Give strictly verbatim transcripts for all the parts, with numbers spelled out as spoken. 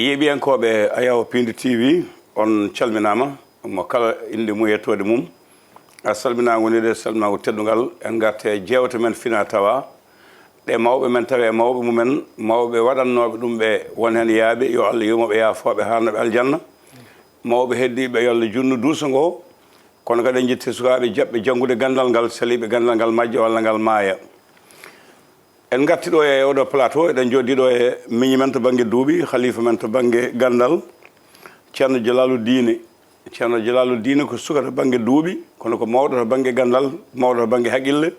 Yeeɓiyankooɓe Ayawo Piindi T V, on calminaama, mo kala innde mum e yettoode mum. A salminaango ni de salminaango teddungal. En ngarte jeewte men fina tawa. Ɗe mawɓe men tawi e mawɓe mumen, mawɓe waɗannooɓe ɗum ɓe won heen yaaɓe, yo Allah yurmo ɓe, yaafoo ɓe, haarno ɓe aljanna. Mawɓe heddiiɓe, yo Allah junnu duuso ngo. Kono kadi en njetti sukaaɓe jaɓɓe janngude ganndal ngal, seliiɓe ganndal ngal majja walla ngal maaya. En ngarti ɗo e oɗo plateau, eɗen jooɗi ɗo e miñi men to bannge duuɓi, halifa men to bannge ganndal, Ceerno Jalaalu Diine. Ceerno Jalaalu Diine ko suka to bannge duuɓi, kono ko mawɗo to bannge ganndal, mawɗo to bannge haqqille.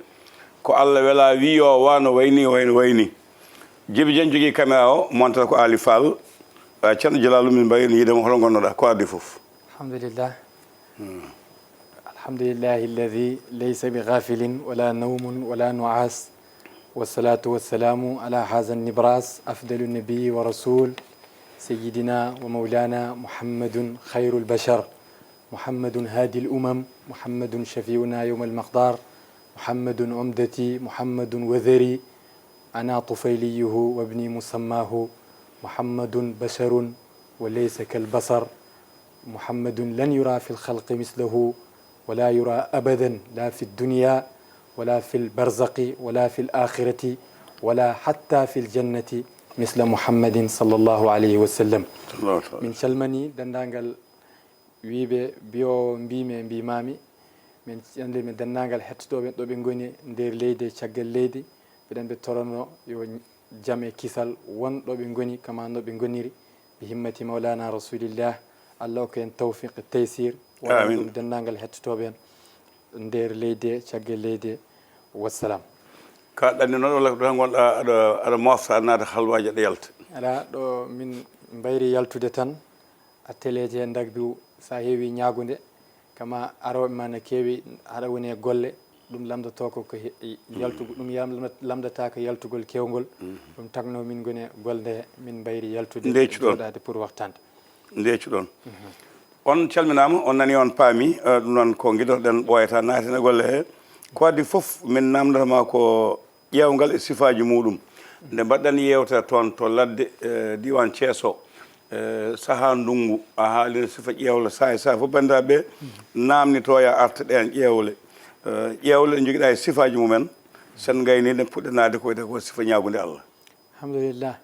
Ko Allah wela wi yo wa no wayni, wayno wayni. Jibi Jan jogii caméra o, monta ko Ali Fall. Ah, Ceerno Jalaalu, min mbayi no yiide mo, holo ngonnoɗa, ko addi fof? Alhamdulillah. الحمد لله الذي ليس بغافل ولا نوم ولا نعاس، والصلاة والسلام على هذا النبراس أفضل النبي ورسول سيدنا ومولانا محمد خير البشر، محمد هادي الأمم، محمد شفيعنا يوم المقدار، محمد عمدتي، محمد وذري، أنا طفيليه وابني مسماه، محمد بشر وليس كالبشر، محمد لن يرى في الخلق مثله، ولا يرى أبدا، لا في الدنيا، ولا في البرزخ، ولا في الآخرة، ولا حتى في الجنة، مثل محمد صلى الله عليه وسلم. Min calmini denndaangal wiyɓe, mbiyo mbimi e mbimami, min calmini denndaangal hettotooɓe ɗo ɓe ngoni nder leydi e caggal leydi. Mbiɗen ɓe torono yo jam e kisal won ɗo ɓe ngoni, kama no ɓe ngoniri, bi himmati Mawlana Rasulillah. Allah okka en tawfiq e taysir. Wonana ɗum denndaangal hettotooɓe en nder leydi e caggal leydi. Wassalam. Ka ɗanni noon walla ko ɗo tan ngonɗa aɗa, aɗa mofta, aɗa naata halwaaji, aɗa yalta? Alaa, ɗo min mbayri yaltude tan. A teleeje he ndagbiw, so a heewi ñaagunde, kama arooɓe ma na keewi, haɗa woni e golle, ɗum lamndotoo ko, ko he-, yaltugo, ɗum yam-, lamndata-, lamndata ko yaltugol keewngol. Ɗum tagno min ngoni e golde he, min mbayri yaltude, Ndeecuɗon. Jooɗaade pour waxtaande. Ndeecuɗon. On calminaama, on nani, on paami, eh, ɗum noon ko ngiɗoɗen ɓooyata naaten e golle he. Ko addi fof, min naamndata ma ko ƴeewngal e sifaaji muuɗum. Nde mbaɗɗen yeewtere toon to ladde, eh, diiwaan Cees o, eh, sahaa ndunngu, a haalino sifa ƴeewle, sahaa e sahaa fof banndiraaɓe ɓe naamnitoo, yo arta ɗeen ƴeewle. Eh, ƴeewle ɗe njogiɗaa e sifaaji mumen, sen ngayni ɗen puɗɗen naatde ko wiyetee ko sifa ñaagunde Allah. Alhamdulillah.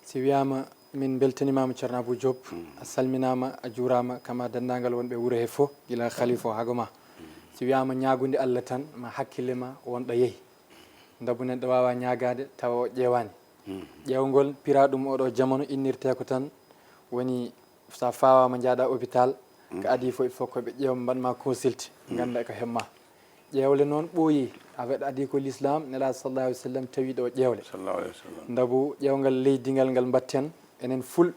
Si wiyaama min mbeltanimaama Ceerno Abuu Joop, a salminaama, a juuraama, kama denndaangal wonɓe wuro he fof, gila khalifa o haa go ma. Si wiyaama ñaagunde Allah tan, ma hakkille ma won ɗo yehi. Ndabu neɗɗo waawa ñaagaade tawa o ƴeewaani. Ƴeewngol piraa ɗum oɗo jamano innirtee ko tan woni so a faawaama njaaɗa hôpital, ko adii fof il faut ko ɓe ƴeewa mbaɗ ma consulte, ngannda ko hemma. Ƴeewle noon ɓooyi, avec adii ko l'islam, Nelaaɗo sallallahu alayhi wa sallam tawi ɗo ƴeewle. Sallallahu alayhi wa sallam. Ndabu ƴeewngal leydi ngal, ngal mbaɗten enen ful,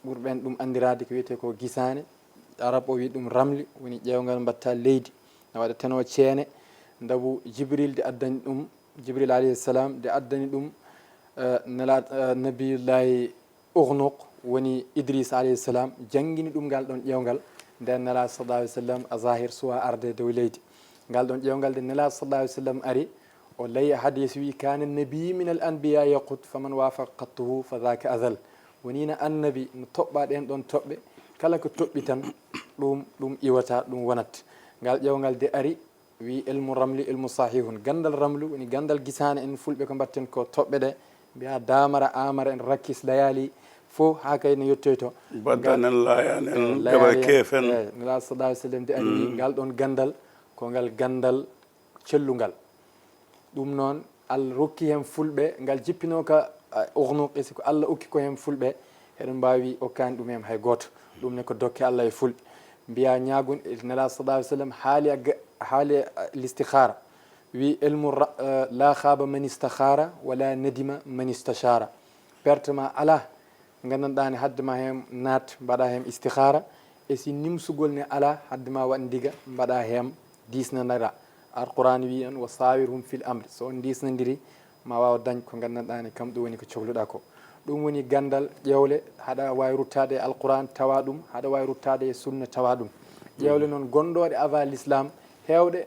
ɓurɓen ɗum anndiraade ko wiyetee ko gisaane, arab o wi ɗum ramli, woni ƴeewngal mbaɗta leydi, na waɗa tan o ceene, ndabu Jibril de addani ɗum, Jibril alayhi salam de addani ɗum, eh, Nelaaɗo, eh, Nabiyullahi Uxnuq, woni Idris alayhi salam, janngini ɗum ngal ɗon ƴeewngal, nden Nelaaɗo sallallahu alayhi wa sallam a zahir suwa arde dow leydi. Ngal ɗon ƴeewngal nde Nelaaɗo sallallahu alayhi wa sallam ari, o layi hadis wi, "Kana nabi min al anbiya yaqut, faman wafaqa qattuhu fa dhaka azal." Wonino annabi no toɓɓa ɗen ɗon toɓɓe, kala ko toɓɓi tan ɗum, ɗum iwata, ɗum wonat. Ngal ƴeewngal de ari, wi, "Ilmu ramli, ilmu sahihun." Ganndal ramlu woni ganndal gisaane, en fulɓe ko mbaɗten ko toɓɓe ɗe, mbiya daamara, amara, en rakkis layaali fof haa kay no yettoyto. Baddanen, laayanen, eh, keefen. Eh, Nelaaɗo sallallahu alayhi wa sallam de ari wi, ngal ɗon ganndal ko ngal ganndal cellungal. Ɗum noon, Allah rokki heen fulɓe, ngal jippinoo ka, eh, Uxnuq, e si ko Allah okki ko heen fulɓe, eɗen mbaawi okkaani ɗum heen hay gooto. Ɗum ne ko dokke Allah e fulɓe. Mbiya ñaagun, Nelaaɗo sallallahu alayhi wa sallam haali a ga-, haali a listikhara. Wi, "Ilmu ra-, eh, la khaba man istakhara, wa la nadima man istashara." Perte ma alaa, nganndanɗaa ne, hadde ma heen naat, mbaɗa heen istikhara. E si nimsugol ne alaa, hadde ma waɗ ndiga, mbaɗa heen diisnandira. Alquran wi en, "Wa sawirhum fil amri." So on diisnandiri, ma waaw dañ ko nganndanɗaa ne, kam ɗum woni ko cohluɗaa ko. Ɗum woni ganndal ƴeewle, haɗa waawi ruttaade e Alquran tawa ɗum, haɗa waawi ruttaade e sunna tawa ɗum. Ƴeewle noon gonnooɗe avant l'islam, heewɗe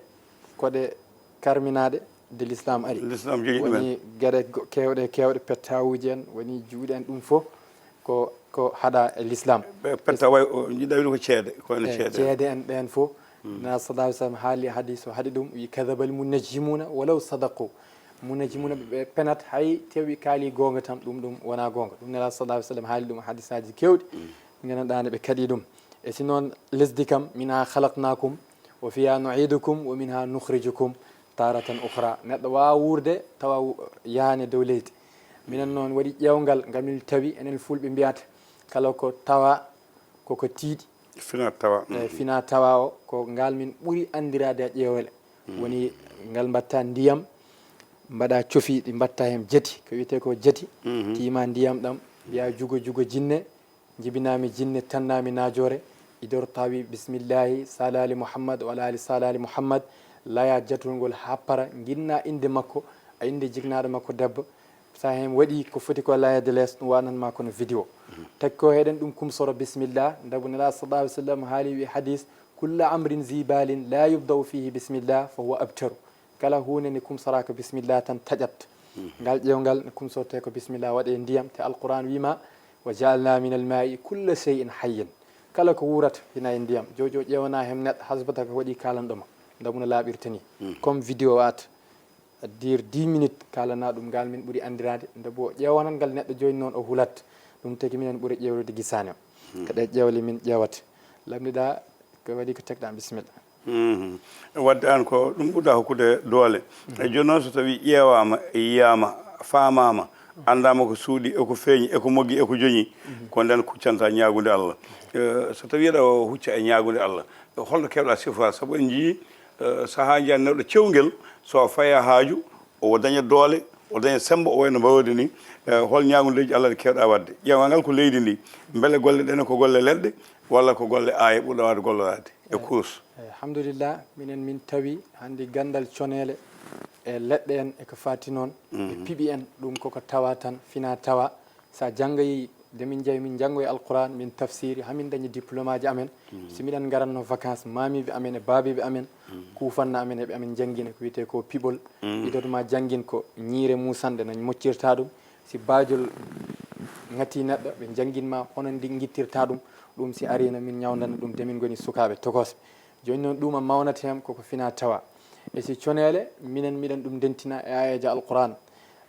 ko ɗe karminaaɗe de l'islam ari. L'islam jogi ɗumen. Woni geɗe go-, keewɗe, keewɗe, pettawuuji en, woni juuɗe en, ɗum fof. ko ko haɗa e l'islam. Ɓe petta way o jiɗa wino ko ceede ko ene Eh, ceede. Ceede en ɓeen fof na sallallahu alaihi wasallam haali hadis o haɗi ɗum wi kadabal munajjimuna walaw sadaqu. Munajjimuna ɓe penat hay tewi kaali goonga tan ɗum ɗum wona goonga ɗum nela sallallahu alaihi wasallam haali ɗum hadisaji kewɗi. Nganaɗa ne ɓe kaɗi ɗum. E si noon lesdi kam minha khalaqnakum wa fiha nu'idukum wa minha nukhrijukum taratan ukhra. Neɗɗo wawa wuurde tawa wu- yahani e dow leydi. Minen noon waɗi ƴeewngal ngam min tawi enen fulɓe mbiyata kala ko tawa koko tiiɗi. Fina tawa. E fina tawa o ko ngal min ɓuri anndiraade e ƴeewele. Woni ngal mbatta ndiyam mbaɗa cofi ɗi mbatta heen jati ko wiyetee ko jati. Tiima ndiyam ɗam mbiya jugo jugo jinne. Jibinaami jinne tannaami naajoore. Idor tawi bismillahi salaali muhammad wala ali salaali muhammad. Laya jatol ngol happara ginna innde makko a innde jiknaaɗo makko debbo. Sa heen waɗi ko foti ko layade lees ɗum waɗanma kono vidéo. Takko heɗen ɗum kumsoro bismillah ndabu nela sallallahu alaihi wasallam haali wi hadis kulla amrin zibalin la yubda'u fihi bismillah fa huwa abtaru. Kala huunde nde kumsoraka bismillah tan taƴat. Ngal ƴeewngal ne kumsorte ko bismillah waɗe ndiyam te alquran wima wa jaalna min alma'i kulla shay'in hayyin. Kala ko wurata hina e ndiyam jojo ƴeewana hem neɗɗo hasbata ko waɗi kalanɗoma ndabu no laaɓirta ni. Comme vidéo wata dire dix minutes kalana ɗum ngal min ɓuri andirade nde bo ƴeewanal ngal neɗɗo joni noon o hulat. Ɗum tagi minen ɓuri ƴeewrude gisani o ko ɗe ƴeewle min ƴeewata. Lamdiɗa ko waɗi ko tekɗa bisimilla. Wadde an ko ɗum ɓurɗa hokkude doole. E jooni noon so tawi ƴeewama yiyama famama andama ko suuɗi eko feeñi eko moggi eko joñi ko nden kuccanta ñaagude allah. So tawi aɗa hucca e ñaagude allah holno kewɗa sifa sabu en jii saha jiyan newɗo cewgel so faya haaju o daña doole o daña sembo o wayno mbawde ni. Hol ñaagundeeji allah ɗe kewɗa wadde ƴeewa ngal ko leydi ndi beele golle ɗene ko golle leɗɗe walla ko golle aaye ɓurɗa wawde gollorade e kurus? Alhamdulillah minen min tawi hannde gandal conele e leɗɗe en eko fati noon ɓe piɓi en ɗum koko tawa tan fina tawa. Sa janngayi nde min njeyi min njanngoyi alquran min tafsiri hamin dañi diplôme aji amen. Si miɗen ngaranno vacance mamiɓe amen e baabiɓe amen kuufanno amen eɓe amen njanngina ko wiyetee ko piɓol. Idotma janngin ko ñiire musanɗe no moccirta ɗum. Si baajol ŋati neɗɗo ɓe njannginma hono ndi ngittirta ɗum. Ɗum si arino min ñawndana ɗum nde min ngoni sukaaɓe tokosɓe. Jooni noon ɗum a mawnata heen koko fina tawa. E si coneele minen miɗen ɗum ndentina e ayeeje alquran.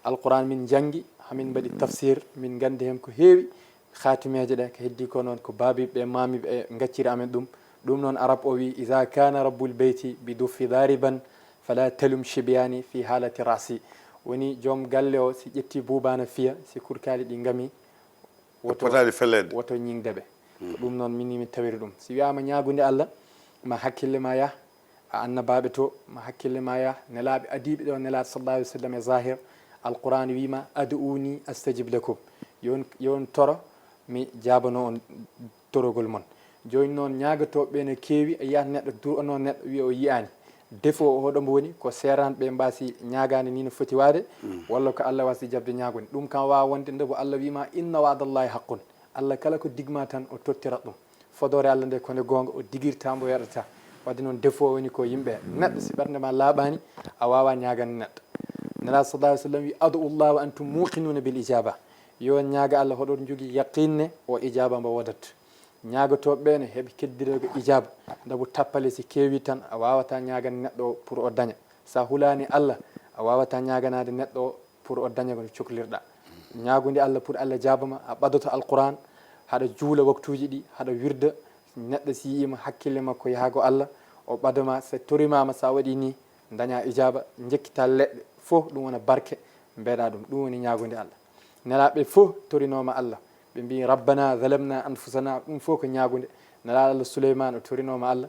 Alquran min njanngi hamin mbaɗi tafsir min nganndi heen ko heewi. Khatimeeje ɗe ko heddi ko noon ko baabiɓe mamiɓe e gacciri amen ɗum. Ɗum noon arab o wi iza kana rabbul beyti bi duffi dariban fala talum shibyani fi halati rasi. Woni joom galle o si ƴetti buuba na fiya si kurkali ɗi ngami woto Potani fellede. Woto ñiŋde ɓe. Ko ɗum noon min min tawiri ɗum si wiyama ñaagude allah ma hakkille ma yah a annabaaɓe to ma hakkille ma yah nelaaɓe adiiɓe ɗo nelaaɗo sallallahu alaihi wasallam e zahir. Alquran wima ad'uni astajib lakum. Yo on yo on toro mi jaabano on torogol mon. Jooni noon ñaagatooɓe ɓe no keewi a yiyat neɗɗo du'ano neɗɗo wiya o yiyaani. Defo o hoɗo mbo woni ko seeranɓe mbasi ñaagaani ni no foti waade walla ko allah wasi jaɓde ñaagunde ɗum kam waawa wonde nde bo allah wima inna wa'dallahi haqqun. Allah kala ko digma tan o tottirat ɗum. Fodoore allah nde ko nde goonga o digirta mbo weɗata. Wadde noon defo woni ko yimɓe neɗɗo si ɓernde ma laaɓaani a waawa ñaagande neɗɗo. Nela sallallahu alaihi wasallam wi ad'u llah wa antum muqinuna bil ijaba. Yo on ñaaga allah hoɗon jogii yaqinne o ijaba mbo wodat. Ñaagatooɓe ɓe ne heɓe keddireego ijaba ndabu tappale si keewi tan a waawata ñaagande neɗɗo o pour o daña. Sa hulaani allah a waawata ñaaganaade neɗɗo o pour o daña kono coklirɗa. Ñaagude allah pour allah jaabama a ɓadoto alquran haɗa juula waktuuji ɗi haɗa wirda. Neɗɗo si yiima hakkille makko yahaago allah o ɓadoma so torimama sa waɗi ni daña ijaba jekkita leɗɗe fof ɗum wona barke. Mbeɗa ɗum ɗum woni ñaagude allah. Nelaɓe fof torinoma allah ɓe mbi rabbana zalamna anfusana ɗum fof ko ñaagude. Nelaɗo allah souleyman o torinoma allah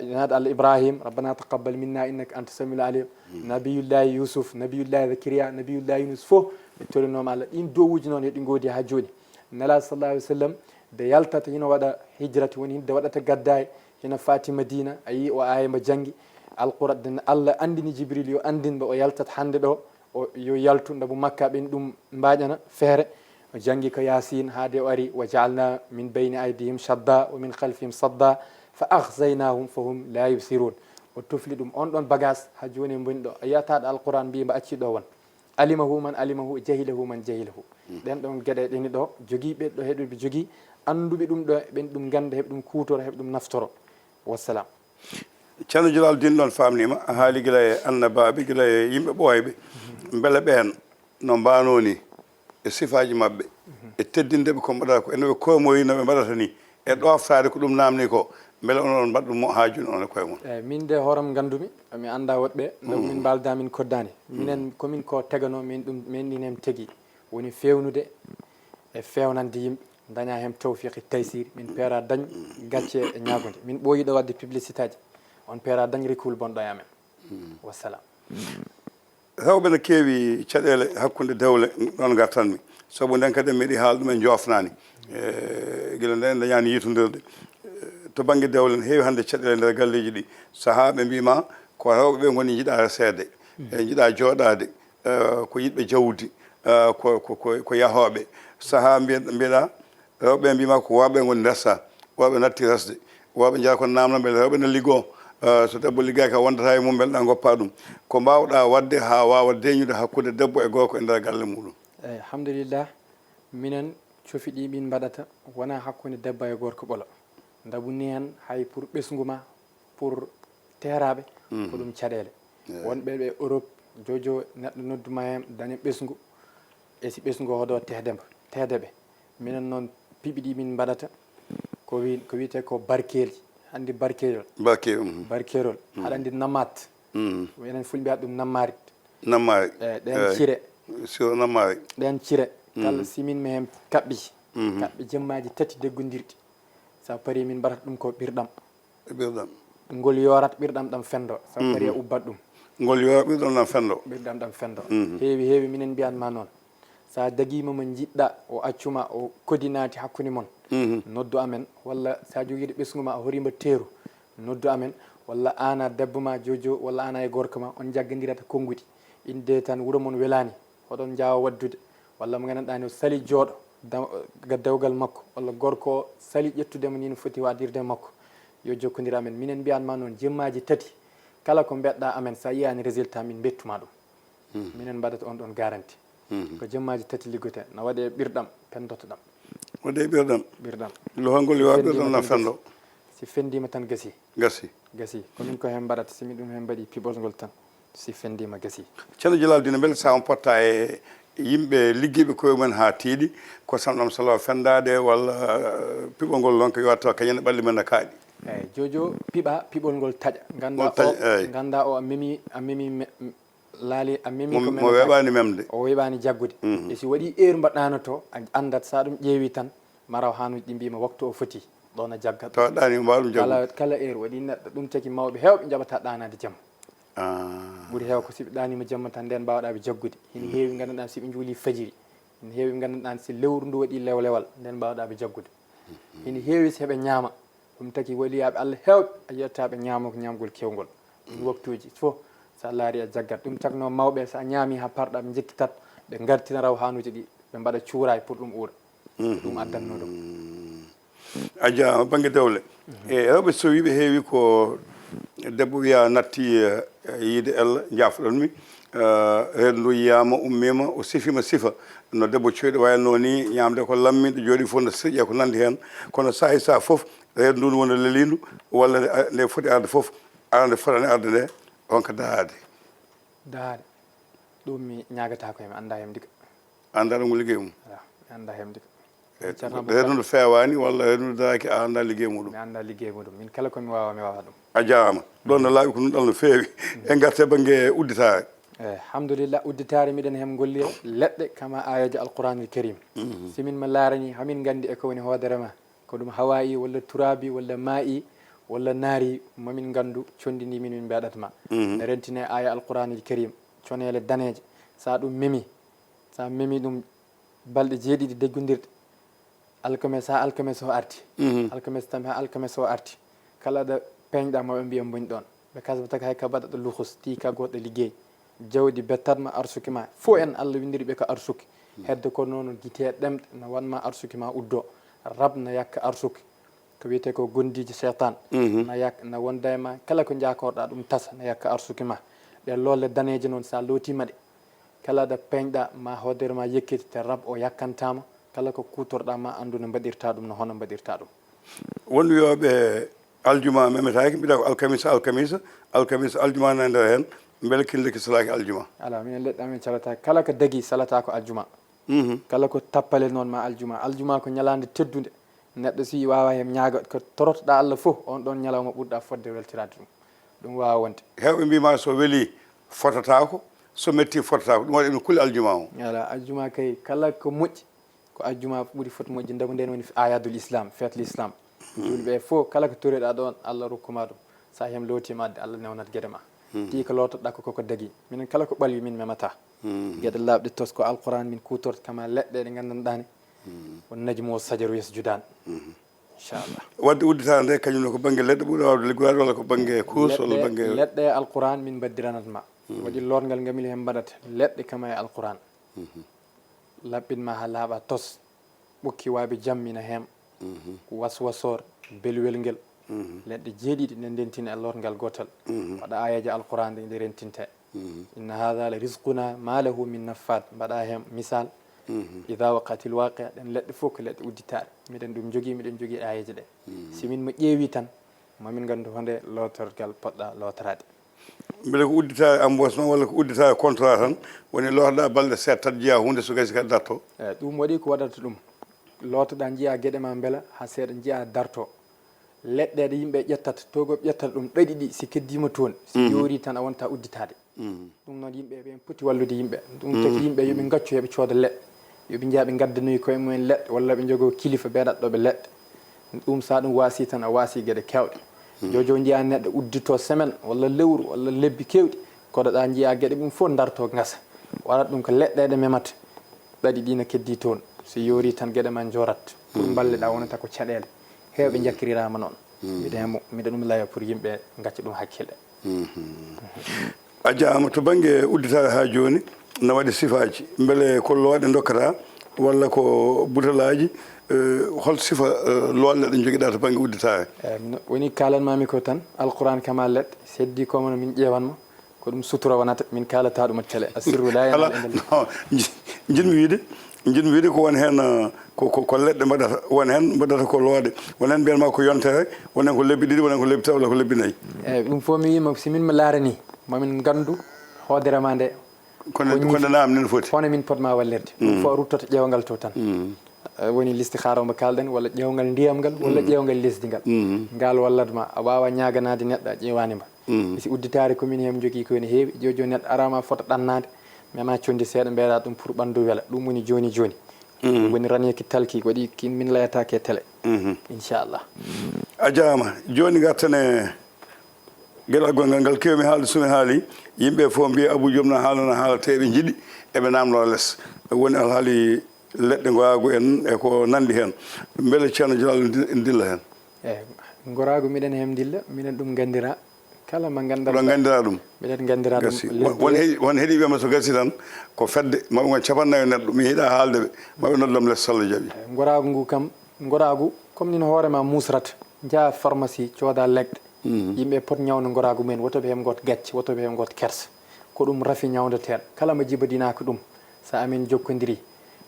nelaɗo allah ibrahim rabbana taqabbal minna innaka anta samiul alim. Nabiyullahi yusuf nabiyullahi zakariya nabiyullahi yunus fof ɓe torinoma allah ɗin dowuji noon yo ɗi goodi ha joni. Nelaɗo sallallahu alih wa sallam nde yaltata hino waɗa hijrati woni nde waɗata gaddaye hino fati madina a yi o aya mbo janngi. Alquran allah andini jibril yo andin mbo o yaltat hande ɗo o yo yaltu ndabu makka ɓen ɗum mbaƴana feere. O janngi ko yasin haade o ari wa jaalna min bayni aydihim shadda wa min khalfihim sadda fa akhzaynahum fa hum la yubsirun. O tufli ɗum on ɗon bagage ha joni mboni ɗo a yiyataɗo alquran mbi mbo acci ɗo won. Alimahu man alimahu, jahilahu man jahilahu. Ɗen ɗon geɗe ɗeni ɗo, jogii ɓe ɗo heɓe jogii, annduɓe ɗum ɗo, ɓen ɗum ngannda, heɓe ɗum kuutoro, heɓe ɗum naftoro. Wassalam. Ceerno Jalal Din ɗon faamniima, a haali gila e annabaaɓe, gila e yimɓe ɓooyɓe. Mbele ɓeen no mbaanoo ni e sifaaji maɓɓe, e teddinde ɓe ko mbaɗata ko, e no ɓe koymoyi no ɓe mbaɗata ni, e ɗooftaade ko ɗum naamni ko, mbele onon on mbaɗa ɗum mo haa jooni onon e koye mon? Eeyi, min de hooram nganndumi, mi annda woɗɓe, ndaw min mbaalda min koddaani. Minen komin ko teganoo, min ɗum, min ɗin hem tegi. Woni feewnude e feewnande yimɓe, daña hem tawfiq e taysir, min peera dañ gacce e ñaagunde. Min ɓooyi ɗo waɗde publicité aji, on peera dañ recul bonɗo e amen. Wassalam. Rewɓe no keewi caɗeele hakkunde dewle, ɗoon ngartanmi. Sabu ndeen kadi meɗi haal ɗum en joofnaani. E, gila ndeen dañaani yiitondirde. E, to bannge dewle ne heewi hannde caɗeele nder galleeji ɗi. Sahaa ɓe mbiima ko rewɓe ɓe ngoni njiɗa reseede, e njiɗa jooɗaade, e, ko yiɗɓe jawdi, e, ko, ko, ko, ko yahooɓe. Sahaa mbiye-, mbiyeɗa, rewɓe ɓe mbiima ko worɓe ngoni resa, worɓe natti resde, worɓe njara ko naamna mbele rewɓe ne liggoo. Eh, so debbo liggaaki a wondata e mum mbele ɗa goppa ɗum. Ko mbaawɗa waɗde haa waawa deeñude hakkunde debbo e gorko e nder galle muɗum? Eeyi, alhamdulillah, minen cofi ɗi min mbaɗata wonaa hakkunde debbo e gorko ɓolo. Ndabu ni hen hay pour ɓesngu ma, pour teeraaɓe, ko ɗum caɗeele. Wonɓe ɓe Europe, jojo neɗɗo nodduma hen, daña ɓesngu, e si ɓesngu o hoɗo tehde mbo, tehde ɓe. Minen noon, piɓi ɗi min mbaɗata, ko wi-, ko wiyetee ko barkeelji. Anndi barkeelol? Barke, mhm. Barkeelol. Aɗa anndi namaat? Mhm. Enen fulɓe mbiya ɗum nammaari. Nammaari. Eeyi, ɗeen cire. Siro nammaari. Ɗeen cire. Kala si min mi heen kaɓɓi. Kaɓɓi jemmaaji tati deggondirɗi. So a parii min mbaɗata ɗum ko ɓirɗam. E ɓirɗam. Ngol yoorat ɓirɗam ɗam fenndo. So a parii a ubbat ɗum. Ngol yoorat ɓirɗam ɗam fenndo. Ɓirɗam ɗam fenndo. Heewi, heewi, minen mbiyan ma noon. So a dagiima mo njiɗɗa, o accuma, o kodi naati hakkunde mon. Noddu amen, walla so a jogiiɗo ɓesngu ma, a horiima teeru. Noddu amen, walla aan a debbo ma, jojo, walla aan a e gorko ma, on njaggondirata konnguɗi. Innde tan wuro mon welaani, oɗon njaawa waɗdude, walla mo nganndanɗaa ne o salii jooɗo, da-, ga dewgal makko, walla gorko o salii ƴettude mo ni no foti waɗirde e makko, yo jokkondir amen. Minen mbiyan ma noon, jemmaaji tati, kala ko mbeɗɗa amen, so a yiyaani résultat, min mbettuma ɗum. Minen mbaɗata on ɗon garanti. Ko jemmaaji tati liggoten, na waɗe ɓirɗam, pendotoɗam. Waɗe ɓirɗam. Ɓirɗam. Lohangol yo ɓirɗam na fenndo. Si fenndiima tan gasi. Gasi. Gasi. Ko min ko heen mbaɗata, si min ɗum heen mbaɗi piɓol ngol tan, si fenndiima gasi. Ceerno Jalal Dine, mbele so on potta e yimɓe liggiiɓe koye mumen haa tiiɗi, ko samɗam salo fenndaade walla, eh, piɓol ngol noon ko yo taw kañum e ɓalli men no kaaɗi? Eeyi, jojo piɓa, piɓol ngol taƴa. Ngannda o, ngannda o a memi, a memi me-, laali a memi ko men mo weeɓaani memde. O weeɓaani jaggude. E si waɗi heure mbaɗɗaano to, a anndat so a ɗum ƴeewi tan, maraw haanuuji ɗi mbiima waktu o foti, ɗoon a jaggat. Tawa ɗaani mbaɗa ɗum jaggude. Kala, kala heure waɗi neɗɗo, ɗum tagi mawɓe heewɓe njaɓata ɗaanaade jamma. Ah. Ɓuri heew ko si ɓe ɗaaniima jamma tan, ndeen mbaawɗaa ɓe jaggude. Hino heewi nganndanɗaa si ɓe njuuli fajiri. Hino heewi nganndanɗaa si lewru ndu waɗi lewlewal, ndeen mbaawɗaa ɓe jaggude. Hino heewi si heɓe ñaama. Ɗum tagi waliyaaɓe Allah heewɓe, a yiyata ɓe ñaamo ko ñaamgol keewngol. Ɗum waktuuji fof, so a laari a jaggat. Ɗum tagnoo mawɓe, so a ñaami haa parɗa, ɓe njekkitat, ɓe ngartina raw haanuuji ɗi, ɓe mbaɗa cuuraay pour ɗum uura. Ɗum addannoo ɗum. A jaaraama, bannge dewle. E rewɓe sowiiɓe heewi ko debbo wiya natti, eh, yiide Ella, njaafɗon mi. Eh, reedu ndu yiyaama, ummiima, o sifiima sifa. No debbo cooyɗo wayatnoo ni, ñaamde ko lammiiɗo, jooɗii fof no seeƴa ko nanndi heen. Kono saahi saahi fof, reedu ndu woni leliindu, walla nde, nde foti arde fof, arande fotani arde nde, on ko dahaade. Dahaade. Ɗum mi ñaagataako he, mi anndaa heen dika. Anndaa ɗum ko liggey mum? Alaa, mi anndaa heen dika. E, reedu ndu feewaani walla reedu ndu daraaki, a anndaa liggey muɗum? Mi anndaa liggey muɗum. Min kala ko mi waawa, mi waawa ɗum. A jaaraama. Ɗoon no laaɓi ko ɗum ɗon no feewi. En ngartee bannge udditaare. Eeyi, alhamdulillah, udditaare miɗen heen ngollira leɗɗe kama aayeeje Alquraanil Kariim. Si min ma laarani, hamin nganndi e ko woni hoodere ma. Ko ɗum hawaayi walla turaabi walla maa'i walla naari, mamin nganndu conndi ndi min min mbeɗat ma. Ne rentine aaya Alquraanil Kariim, coneele daneeje. So a ɗum memi, so a memi ɗum balɗe jeeɗiɗi deggondirɗe, alkames haa alkames o arti. Alkames tan haa alkames o arti. Kala ɗo peeñɗa, maɓe mbiya mboñ ɗoon. Ɓe kasbataka hay ka mbaɗaɗo luxus, tii ka goɗɗo liggey. Jawdi bettat ma, arsuki ma. Fof en Allah winndiri ɓe ko arsuki. Hedde ko noon gite ɗemɗe na wan ma arsuki ma uddo. Rab na yakka arsuki. Ko wiyetee ko gondiiji seytaan. Na yak-, na wonda e ma. Kala ko njaakorɗa ɗum tasa, na yakka arsuki ma. Ɗe loolle daneeje noon, so a lootiima ɗe, Kala ɗo peñɗa ma hoodere ma yekkiti te rab o yakkantaama, kala ko kuutorɗa ma anndu no mbaɗirta ɗum, no hono mbaɗirta ɗum. Won wiyooɓe aljuma memetaaki, mbiɗa ko alkamisa, alkamisa, alkamisa, aljuma na nder heen, mbele kin lekki salaaki aljuma. Ala, minen leɗɗe amen calataaki. Kala ko dagi salata ko aljuma. Mhm. Kala ko tappale noon ma aljuma. Aljuma ko ñalaande teddunde. Neɗɗo si waawa heen ñaaga ko torotoɗa Allah fof, on ɗoon ñalawma ɓurɗa fotde weltiraade ɗum. Ɗum waawa wonde. Heewɓe mbiima so weli fototaako, so metti fototaako. Ɗum waɗi emin kuli aljuma o. Ala, aljuma kay kala ko moƴƴi ko aljuma ɓuri fot moƴƴi, ndabu ndeen woni ayadul islam, feet l'islam. Juulɓe fof kala ko toroɗa ɗoon Allah rokkuma ɗum. So a heen lootiima adde Allah newnat geɗe ma. Tii ko lootoɗa ko koko dagi. Minen kala ko ɓalwi min memata. Geɗe laaɓɗe tos ko alquran min kuutorta kama leɗɗe ɗe nganndanɗaa ne. Won najmu o sajaru yasjudaan. Inchallah. Wadde udditaare nde kañum ne ko bannge leɗɗe ɓuri waawde liggoraade walla ko bannge kuus walla bannge. Leɗɗe alquran min mbaddiranat ma. Waɗi lorngal ngal min heen mbaɗata leɗɗe kama e alquran. Laɓɓin ma haa laaɓa tos. Ɓokki waabi jam ina heen. Waswasoor, belwel ngel. Leɗɗe jeeɗiɗi ne ndentina e lorngal gootal. Waɗa aayeeje alquran ɗe ɗe rentinte. Inna hada la rizquna ma lahu min naffad. Mbaɗa heen misal. Ida waqatil waqia, ɗen leɗɗe fof ko leɗɗe udditaɗe. Miɗen ɗum jogii, miɗen jogii aayeeje ɗe. Si min mo ƴeewi tan, mamin nganndu honde lootorgal poɗɗa lootoraade. Mbele ko udditaare embauchement walla ko udditaare contrat tan woni lootoɗa balɗe seeɗa tan njiya huunde so gasi kadi darto? Eyi, ɗum waɗi ko waɗata ɗum. Lootoɗa njiya geɗe ma mbela haa seeɗa njiya darto. Leɗɗe ɗe yimɓe ƴettata, togoɓe ƴettata ɗum ɗaɗi ɗi si keddima toon, si yoori tan a wonta udditaade. Ɗum noon yimɓe ɓen poti wallude yimɓe. Ɗum taki yimɓe yo ɓe ngaccu, yo ɓe cooda leɗɗe. Yo ɓe njaha ɓe ngaddanoyi koye mumen leɗɗe walla ɓe njogoo kilifa beeɗaɗo ɓe leɗɗe. Ɗum so a ɗum waasi tan a waasi geɗe keewɗe. Jojo njiya neɗɗo uddito semaine walla lewru walla lebbi keewɗi, koɗoɗa njiya geɗe mum fof darto ngasa. Waɗat ɗum ko leɗɗe ɗe memata. Ɗaɗi ɗi no keddi toon. So yoori tan geɗe ma njoorat. Pour mballeɗa wonata ko caɗeele. Heewɓe njakkiriraama noon. Miɗa hemo, miɗa ɗum laya pour yimɓe ngacca ɗum hakkille. A jaama. To bannge udditaare haa jooni, na waɗi sifaaji. Mbele ko looɗe ndokkata walla ko butalaaji, eh, hol sifa, eh, looɗe ɗe njogiɗa to bannge udditaare? Eh, mino- woni kaalanmaami ko tan, alquran kama leɗɗe, seddi ko mono min ƴeewanma, ko ɗum sutura wonata, min kaalata ɗum e télé. Asirru la Ala, ilaha illallah. Non, nji- njiɗmi wiide, njiɗmi wiide ko won heen, eh, ko, ko, ko leɗɗe mbaɗata, won heen mbaɗata ko looɗe, won heen mbiyanma ko yontere, won heen ko lebbi ɗiɗi, won heen ko lebbi tati walla ko lebbi nayi. Eyi, ɗum fof mi wiima si min mi laarani, mamin nganndu hoodere ma nde. Kono kono naam nen foti. Hono min potma wallirde. Ɗum fof ruttoto ƴeewngal to tan. Eh, woni listihaara mo kalɗen walla ƴeewngal ndiyam ngal walla ƴeewngal lesdi ngal. Ngal wallat ma a waawa ñaaganaade neɗɗo a ƴeewaani ma. Si udditaare ko min heen njogii ko ene heewi, jojo neɗɗo araama fota ɗannaade, mema conndi seeɗa mbeɗa ɗum pour ɓanndu wela. Ɗum woni jooni jooni. Woni raneeki talki waɗi kin min layataake e télé. Inchallah. A jaama. Jooni ngarten e geɗal gongal ngal keewmi haalde so mi haali, yimɓe fof mbiya Abou Diom na haalana haala te eɓe njiɗi eɓe naamnoo les. Woni alhaali leɗɗe ngoraagu en e ko nanndi heen. Mbele Ceerno Jalal ndi- ndilla heen? Eyi, ngoraagu miɗen heen ndilla, miɗen ɗum nganndira. Kala ma nganndal. Ɗo nganndira ɗum. Miɗen nganndira ɗum. Gasi. Won- won he- won heɗiiɓe ma so gasi tan ko fedde maɓe ngon capannayo neɗɗo mi yiɗa haalde ɓe maɓe noddam les sallah jaɓi. Ngoraagu ngu kam, ngoraagu comme nin hoore ma muusrata, njaha pharmacie cooda leɗɗe. Yimɓe pot ñawna ngoraagu mumen, woto ɓe heɓ ngot gacce, woto ɓe heɓ ngot kersa. Ko ɗum rafi ñawndeteeɗo. Kala mo jibadinaaka ɗum, so amin jokkondirii,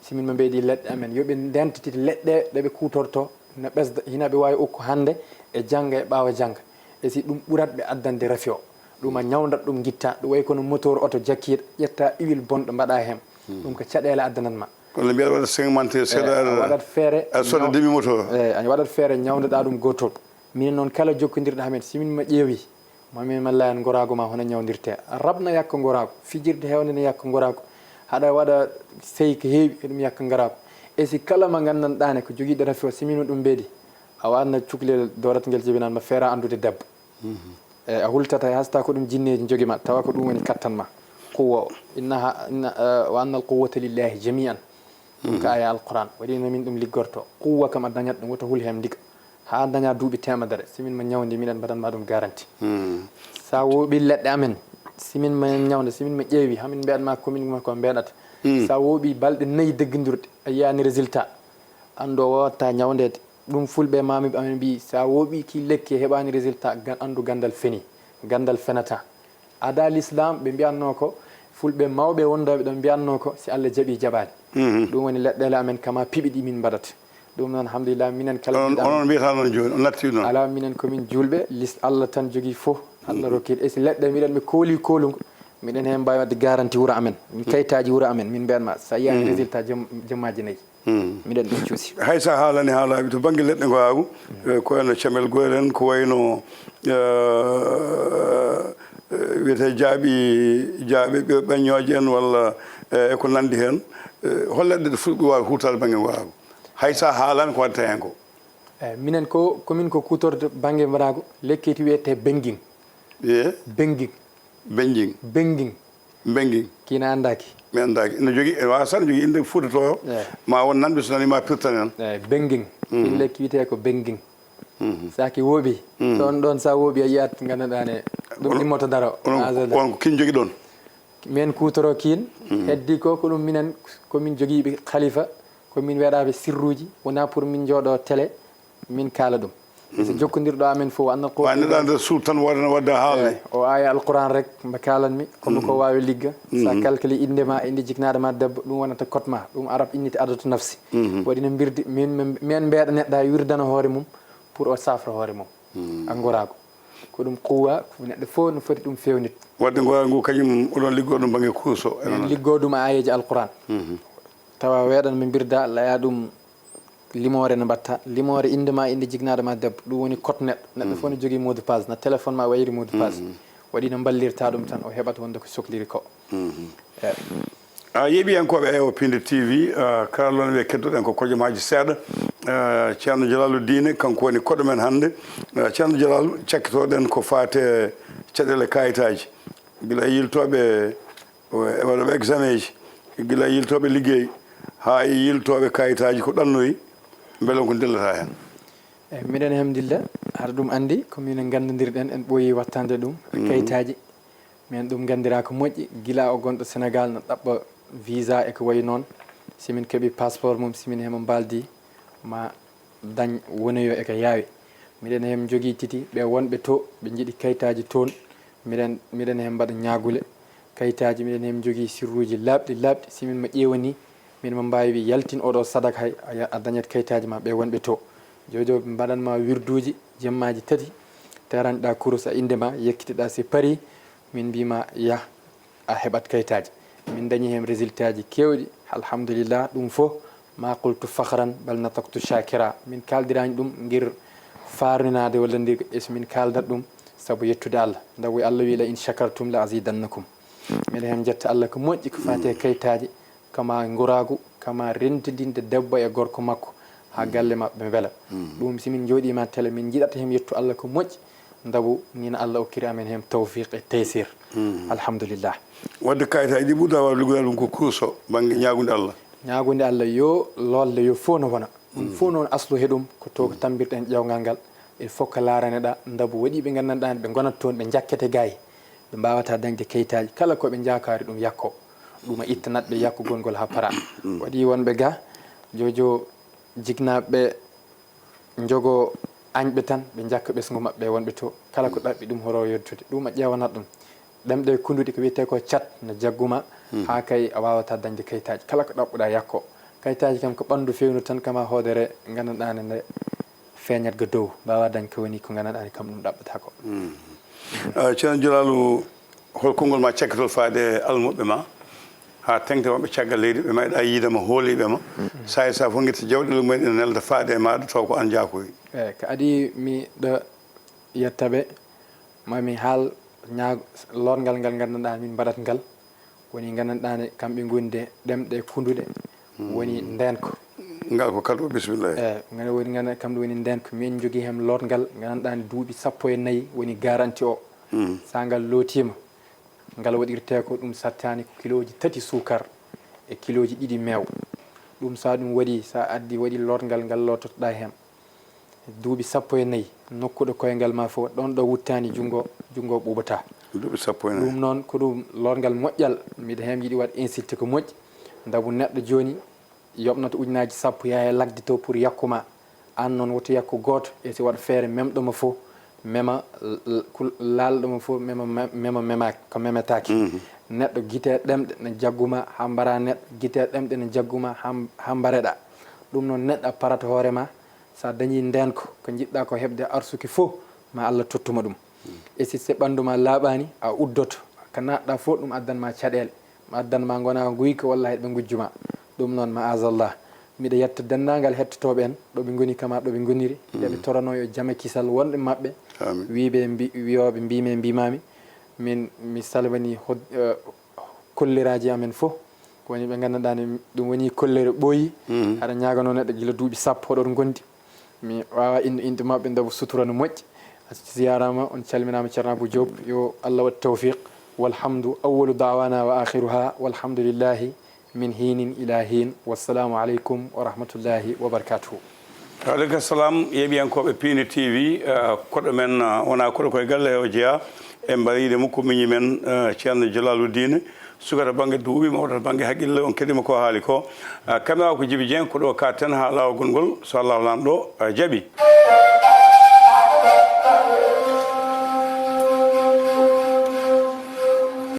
si min mo mbeeɗi leɗɗe amen, yo ɓe ndentitite leɗɗe ɗe ɓe kuutortoo, no ɓesda, hina ɓe waawi ukko hannde e jannga e ɓaawo jannga. E si ɗum ɓurat ɓe addande rafi o, ɗum a ñawndat ɗum ngitta, ɗum wayi kono motoor oto jakkiiɗo, ƴetta huile bonɗo mbaɗa heen. Ɗum ko caɗeele addanat ma. Kono mbiyaɗa waɗa segmenté seeɗa. Eyi, a waɗat feere. A soda demi moto. Eyi, a waɗat feere ñawndoɗa ɗum gotol. Minen noon kala jokkondirɗo hamen, si min ma ƴeewi, mamin ma layan ngoraagu ma hono ñawndirte. Rab na yakka ngoraagu, fijirde heewde na yakka ngoraagu. Haɗa waɗa sey ko heewi, eɗum yakka ngoraagu. E si kala ma nganndanɗaa ne ko jogiiɗo rafi o, si min ɗum mbeedi, a waɗna cuklel doorat ngel jibinat ma feera anndude debbo. E a hultata e hasta ko ɗum jinneeji njogi ma tawa ko ɗum woni kattan ma. Quwwa o. Innaha inna wa anna al quwwata lillahi jami'an. Ɗum ka aya alquran waɗi no min ɗum liggorto. Quwwa kam a dañat ɗum woto hul hem ndiga. Ha daña duuɓi temedere si min ma ñawndi miɗen mbaɗan ma ɗum garanti. Sa wooɓi leɗɗe amen si min ma ñawnda si min ma ƴeewi hamin mbeɗan ma commune ma ko mbeɗata. Sa wooɓi balɗe nayi deggindirɗe a yiyani résultat. Anndo o wawatta ñawndeede. Ɗum fulɓe e maamiiɓe amen mbiyi, so a wooɓii kii lekki e heɓaani résultat, gan anndu ganndal fenii, ganndal fenataa. Adaa lislaam, ɓe mbiyatnoo ko Fulɓe mawɓe wondooɓe ɗon mbiyatnoo ko si Allah jaɓii jaɓaani. Ɗum woni leɗɗeele amen kama piɓi ɗi min mbaɗata. Ɗum noon, alhamdulillah, minen kala onon mbiɗa- onon mbiyata noon jooni, on natti noon. Alaa, minen ko min juulɓe, lis Allah tan jogii fof. Allah rokkiiɗo. E si leɗɗe mbiɗen ɓe kooli koolungo, miɗen heen mbaawi waɗde garanti wuro amen, min kayitaaji wuro amen, min mbiyan ma, so a yiyaani résultat jom- jommaaji nayi. Miɗen ɗum cuusi. Hay so a haalani haalaaɓe to bannge leɗɗe ngoyaagu, eh, ko wayno camel goyre en, ko wayno, eh, eh, wiyetee jaaɓi, jaaɓe ɓe ɓeññooje en walla, eh, e ko nanndi heen, eh, hol leɗɗe ɗe fulɓe waawi huutoraade bannge ngoyaagu? Hay so a haalani ko waɗata heen ko. Eeyi, minen ko, komin ko kuutorto bannge ngoyaagu, lekki wiyetee benngin. Ye? Benngin. Benjing. Benngin. Benngin. Kiin a anndaaki? Mi anndaaki. Ina jogii, ene waawi saɗa jogii innde Fuuta to. Eeyi. Ma won nanɓe so nani ma pirtan en. Eeyi, benngin. Kiin lekki wiyetee ko benngin. So a ki wooɓi, so on ɗoon so a wooɓi a yiyat nganndanɗaa ne, ɗum immoto daro. Onon, on ko kiin jogi ɗoon? Min kuutoro kiin, heddi ko, ko ɗum minen, ko min jogiiɓe khalifa, ko min weɗaaɓe sirruuji, wonaa pour min njooɗo télé, min kaala ɗum. So jokkondirɗo amen fof, anna ko wani ɗa nder suudu tan, waɗa no waɗde haalde. Eeyi, o aaya Alquran rek, mbo kaalanmi, komo ko waawi ligga. So a calcule innde ma, innde jiknaaɗo ma debbo, ɗum wonata code ma, ɗum arab innete adatu nafsi. Waɗi no mbirdi, min, min, min mbeeɗa neɗɗo ha wirdana hoore mum, pour o safra hoore mum. A ngoraago. Ko ɗum quwwa, ko neɗɗo fof no foti ɗum fewnit. Waɗde ngoraago ngu kañum oɗon liggo ɗum bannge kuuso. Min liggo ɗum aayeeje Alquran. Tawa weeɗan mi mbirda, laya ɗum limoore no mbatta. Limoore innde ma, innde jiknaaɗo ma debbo. Ɗum woni code neɗɗo. Neɗɗo fof no jogii mot de passe. Na téléphone ma wayri mot de passe. Waɗi no mballirta ɗum tan, o heɓat wonde ko sokliri ko. Eeyi. A yeeɓiyankooɓe Ayo Pinde T V, ah, kaalon ɓe keddoɗen ko kojomaaji seeɗa. Ah, Ceerno Jalaalu Diine, kanko woni koɗo men hannde. Ah, Ceerno Jalaalu, cakkitoɗen ko faate caɗeele kayitaaji. Gila e yiltooɓe e waɗooɓe examen ji, gila e yiltooɓe liggey, haa e yiltooɓe kayitaaji ko ɗannoyi, mbele on ko ndillata heen? Eeyi, miɗen heen ndilla, haɗa ɗum anndi, ko minen nganndandirɗen, en ɓooyi wattande ɗum, kayitaaji. Min ɗum nganndiraa ko moƴƴi, gila o gonɗo Senegaal no ɗaɓɓa visa e ko wayi noon. Si min keɓi passeport mum, si min hemo mbaaldi, ma dañ wonoyo e ko yaawi. Miɗen heen njogii titi, ɓe wonɓe to, ɓe njiɗi kayitaaji toon. Miɗen, miɗen heen mbaɗa ñaagule. Kayitaaji, miɗen heen njogii sirruuji laaɓɗi, laaɓɗi. Si min mo ƴeewanii, min mo mbaawi wi, "Yaltin oɗo sadak hay, a ya-, a dañat kayitaaji ma ɓe wonɓe to." Jojo ɓe mbaɗan ma wirduuji, jemmaaji tati, teranɗa kurus a innde ma, yekkitiɗa si pari, min mbiima, "Yah, a heɓat kayitaaji." Min dañi heen résultat ji keewɗi, alhamdulillah, ɗum fof, ma qultu fakhran, bal nataqtu shakira. Min kaaldiraani ɗum ngir faarninaade walla ndir, es min kaaldat ɗum sabu yettude Allah. Ndaw Allah wi, "La in shakartum la azidannakum." Miɗa heen njetta Allah ko moƴƴi ko faati e kayitaaji, kama ngoraagu, kama rentidinde debbo e gorko makko, haa galle maɓɓe mbela. Ɗum si min njooɗiima télé, min njiɗata heen yettu Allah ko moƴƴi, ndabu ni no Allah okkiri amen heen tawfiq e taysir. Alhamdulillah. Waɗde kayitaaji ɗi ɓurɗa waawi liggodaade ɗum ko kurus o, bannge ñaagunde Allah. Ñaagunde Allah yo loolde yo fof no wona. Ɗum fof noon aslu he ɗum ko to ko tambirɗen ƴeewngal ngal. Il faut que laaraneɗa ndabu waɗi ɓe nganndanɗaa ɓe ngonat toon, ɓe njakkete gaay. Ɓe mbaawata dañde kayitaaji. Kala ko ɓe njaakaari ɗum yakko. Ɗum a ittanat ɓe yakkugol ngol haa para. Waɗi wonɓe ga, jojo jiknaaɓe ɓe njogo añɓe tan, ɓe njakka ɓesngu maɓɓe wonɓe to. Kala ko ɗaɓɓi ɗum horo yettude. Ɗum a ƴeewanat ɗum. Ɗemɗe kunduɗe ko wiyetee ko cat no jagguma, haa kay a waawata dañde kayitaaji. Kala ko ɗaɓɓuɗa yakko. Kayitaaji kam ko ɓanndu fewnu tan kama hoodere nganndanɗaa ne nde feeñat ga dow. Mbaawa dañ ko woni ko nganndanɗaa ne kam ɗum ɗaɓɓata ko. Ah, Ceerno Jalaalu, hol konngol ma cakkitol faade e almuɓɓe ma? Haa teŋti wonɓe caggal leydi, ɓe meeɗaa yiide ma, hooliiɓe ma. Saay saay fof ngitta jawɗeele mumen ina nelda faade e maaɗa, taw ko aan jaakoyi. Eeyi, ko adii miɗo yetta ɓe, ma mi haal ñaag-, lootngal ngal nganndanɗaa min mbaɗat ngal. Woni nganndanɗaa ne, kamɓe ngoni de ɗemɗe kunduɗe, woni ndeenko. Ngal ko kadu, bisimilla. Eeyi, ngal woni, ngal, kamɗum woni ndeenko. Min njogii heen lootngal, nganndanɗaa ne duuɓi sappo e nayi woni garanti o. So ngal lootiima, ngal waɗirtee ko ɗum sattaani ko kilooji tati suukar e kilooji ɗiɗi meew. Ɗum so a ɗum waɗi, so a addi waɗi lootngal ngal loototoɗaa heen. Duuɓi sappo e nayi, nokkuɗo koyngal ma fof, ɗoon ɗo wuttaani junngo, junngo ɓuuɓataa. Duuɓi sappo e nayi. Ɗum noon ko ɗum lootngal moƴƴal, miɗo heen yiɗi waɗ insilte ko moƴƴi. Ndabu neɗɗo jooni, yoɓnata ujunaaji sappo, yaha e lagdi to pour yakku ma. Aan noon, woto yakku gooto, e si waɗ feere memɗo ma fof, Mema l- l- kul- laalɗo mo fof mema me- mema memaaki ko memetaaki. Neɗɗo gite ɗemɗe ne jagguma haa mbara neɗɗo, gite ɗemɗe ne jagguma haa m- haa mbareɗa. Ɗum noon neɗɗo a parata hoore ma, so a dañi ndeenko ko njiɗɗa ko heɓde arsuki fof, ma Allah tottuma ɗum. E si se ɓanndu ma laaɓaani, a uddoto, ko naatɗa fof ɗum addan ma caɗeele, ma addan ma ngona guyka walla hay ɓe ngujju ma. Ɗum noon ma azallah. Miɗa yetta denndaangal hettotooɓe en ɗo ɓe ngoni kama ɗo ɓe ngoniri, nde ɓe torano yo jame kisal wonɓe maɓɓe. Wiiɓe mbi- wiyooɓe mbimi e mbimami, min mi salmini hod- eh, kolliraaji amen fof. Woni ɓe nganndanɗaa ne ɗum woni kollere ɓooyi. Aɗa ñaagano neɗɗo gila duuɓi sappo oɗon ngondi. Mi waawa innde innde maɓɓe nde sutura no moƴƴi. A ziyaaraama, on calminaama Ceerno Abou Diop. Yo Allah waɗ tawfiq. Walhamdu awwalu daawana wa akhiruha walhamdulillahi min hiinin ila hiin. Wassalaamu aleykum wa rahmatullahi wa barakatuhu. Waaleykum salam, yeeɓiyankooɓe Piindi T V, eh, koɗo men, eh, wonaa koɗo koye galle o jeyaa. En mbariiɗe mukko miñi men, eh, Ceerno Jalaaludiine, suka to bannge duuɓi, mawɗo to bannge haqqille, on keɗiima ko haali ko. Eh, caméra ko Jibi Dieng, ko ɗo ka ten haa laawol ngol, so Allah laamɗo, eh, jaɓi.